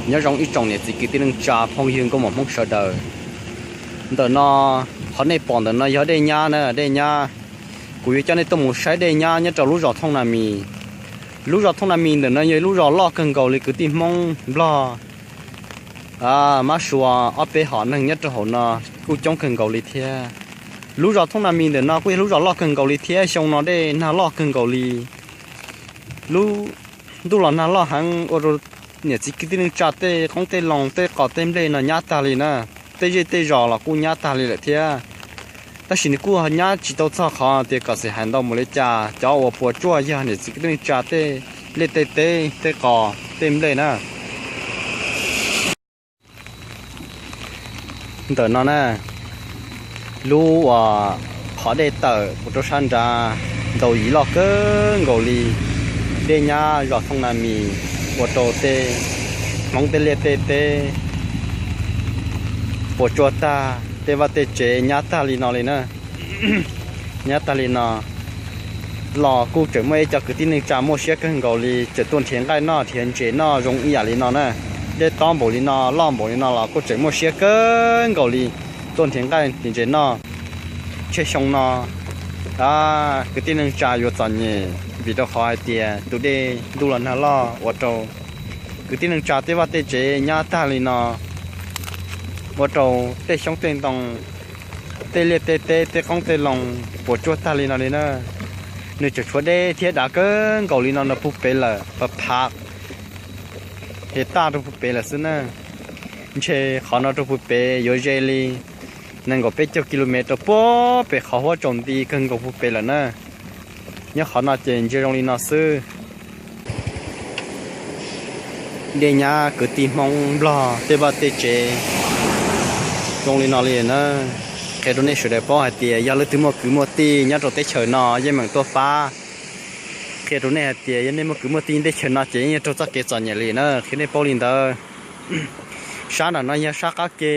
Nyob zoo ib tsoom niam txiv kwv tij neej tsa phooj ywg nkauj muam Hmoob sawv daws. Ntawm no, qhov nej pom ntawm no yog dej nyab na, dej nyab. Kuv yuav coj nej tuaj mus saib dej nyab nyob rau lub zos Thooj Na Mis. Lub zos Thooj Na Mis ntawm no yog ib lub zos loj kawg nkaus li kwv tij Hmoob Nplog, mab sua ob peb hom neeg nyob rau hauv no kuj coob kawg nkaus li thiab. Lub zos Thooj Na Mis ntawm no kuj yog lub zos loj kawg nkaus li thiab, xyoo no dej nag loj kawg nkaus li. Lub ntuj los nag loj heev ua rau niam txiv kwv tij neej tsa tej qoob tej loo tej qos tej nplej no nyab tag li na, tej zej tej zos los kuj nyab tag li lawm thiab. Tab sis nws kuj nyab tsis tau txog qhov tias kom xim hais ntau mus li cas, cov uas puas tsuaj yog niam txiv kwv tij neej tsa tej liaj tej teb tej qos tej nplej na. Ntawm no na, lub uas qhov dej tawm mus rau sab nrad ntau yim loj kawg nkaus li. Dej nyab zos Thooj Na Mis ua rau tej Hmoob tej liaj tej teb puas tsuaj tag, tej vaj tej tsev nyab tag li no li na. Nyab tag li no los kuj tseem muaj ib co kwv tij neej tsa muaj siab kawg nkaus li tseem tuaj nrhiav nqaij noj nrhiav ntses noj zoo ib yam li no na. Dej tob npaum li no loj npaum li no los kuj tseem muaj siab kawg nkaus li tuaj nrhiav nqaij nrhiav ntses noj. Tsheej xyoo no kwv tij neej tsa yuav txom nyem vim rau qhov hais tias tus dej ntuj los nag loj ua rau kwv tij neej tsa tej vaj tej tsev nyab tag li no, ua rau tej xyoob tej ntoo, tej liaj tej teb tej qoob tej loo puas tsuaj tag li no li na. Nws tseem tshuav deb thiab dav kawg nkaus li no rau puag pem lawm, phav phav hes taj rau puag pem lawm xwb na. Ntshe qhov no rau puag pem yuav ze li nees nkaum peb caug ki lu mev rau puag pem qhov huab tsaus nti kawg nkaus puag pem lawm na. Nyob qhov no ces ntsia zoo li no xwb. Dej nyab kwv tij Hmoob Nplog tej vaj tej tsev zoo li no li na. Qhia rau nej sawv daws paub hais tias yog leej twg muaj kwv muaj tij nyob rau teb chaws no yeej meem tuaj pab. Qhia rau nej hais tias yog nej muaj kwv muaj tij teb chaws no ces yeej yog raug txoj kev txom nyem li na, qhia nej paub li ntawd. Sab nram no yog sab qab ke,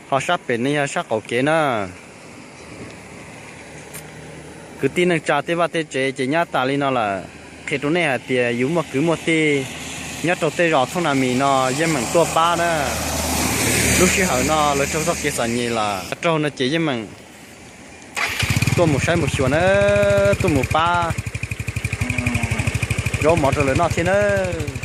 ho sab pem no yog sab qaum kev na. Kwv tij neej tsa tej vaj tej tsev ces nyab tas li no lawm. Qhia rau nej hais tias yus muaj kwv muaj tij nyob rau tej zos Thooj Na Mis no yeej meem tuaj pab na. Lub sij hawm no lawv raug txoj kev txom nyem lawm, raug no ces yeej meem tuaj mus saib mus xyuas na, tuaj mus pab zaub mov rau lawv noj thiab nawb.